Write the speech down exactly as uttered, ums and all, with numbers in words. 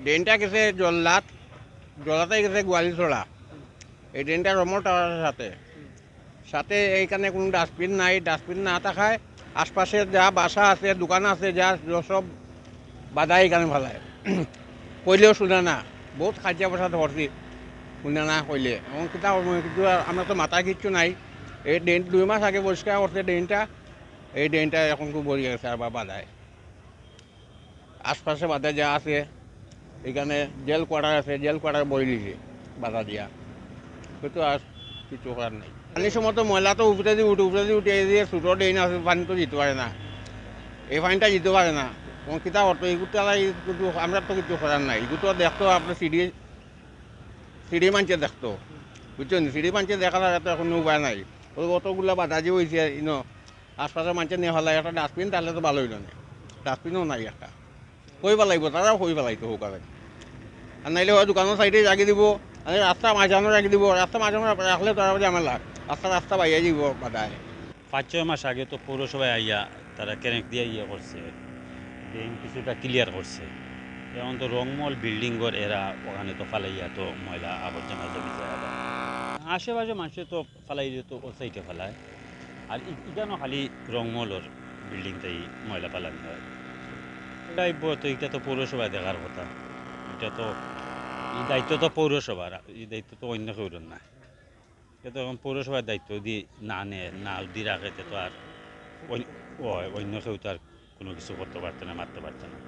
ড্রেনটা গেছে জল্লাত, জল্লাতে গেছে গোয়ালিছড়া। এই ড্রেনটা রমল টাওয়ারের সাথে। সাথে এইখানে কোনো ডাস্টবিন নাই, ডাস্টবিন না থাকায় আশপাশে যা বাসা আছে, দোকান আছে, যা যা সব বাধা এইখানে ফালায়। কইলেও শুনে না, বহুত খাইজা বসাত করছি, শুনে না কইলে। এবং কিতা করবো, কিন্তু আর আমরা তো মাথা কিচ্ছু নাই। এই ড্রেন দুই মাস আগে পরিষ্কার করছে ড্রেনটা, এই ড্রেনটা এখন খুব ভরি গেছে আর বা বাধায়। আশপাশে বাধা যা আছে, এখানে জেল কোয়ার্টার আছে, জেল কোয়ার্টার বই দিছে বাধা দিয়া, কিন্তু আর কিছু করার নাই। পানির সময় তো ময়লা তো উপরে দিয়ে উঠে, উপরে দিয়ে উঠে, এই যে ছোটো ড্রেন আছে, পানি তো যেতে পারে না, এই পানিটা যেতে পারে না। কোন কিতা করতো, এগুলো তো আর এই কিন্তু আমরা তো কিছু করার নাই। এগুলো তো দেখতো আপনার সিডি, সিডি মানছে দেখতো, বুঝছেন? সিডি মানছে দেখা যায় তো, এখন উপায় নাই। ওই অতগুলা বাধা যে হয়েছে ইনো, আশপাশে মানছে নিয়ে ফালাই একটা ডাস্টবিন, তাহলে তো ভালো হইলো না। ডাস্টবিনও নাই একটা, কই ফালাইবো? তারাও কই ফালাইতো হোক আর। আর নাইলে হয় দোকানের সাইডে রাখি দিব, আর রাস্তা মাঝানো রাখি দিব। রাস্তা মাঝানো রাখলে তো আরো ঝামেলা, রাস্তা রাস্তা বাইরে দিব বাধায়। পাঁচ ছয় মাস আগে তো পৌরসভায় আইয়া তারা ক্রেন দিয়া ইয়ে করছে, ড্রেন কিছুটা ক্লিয়ার করছে। এখন তো রংমহল বিল্ডিংর এরা ওখানে তো ফালাইয়া তো ময়লা আবর্জনা জমি যায় আবার। আশেপাশে মানুষে তো ফালাইলে তো ও সাইডে ফালায়, আর ই-, ইখানো খালি রংমহলর বিল্ডিংটাই ময়লা ফালানি হয়। এটা এই ব-, তো এটা তো পৌরসভায় দেখার কথা, এটা তো, এই দায়িত্ব তো পৌরসভার, এই দায়িত্ব তো অন্য কেউর না। এটা তো এখন পৌরসভার দায়িত্ব যদি না নেয়, না যদি রাখে, তে তো আর অন-, ও-, অন্য কেউ তো আর কোনো কিছু করতে পারতো না, মারতে পারতো না।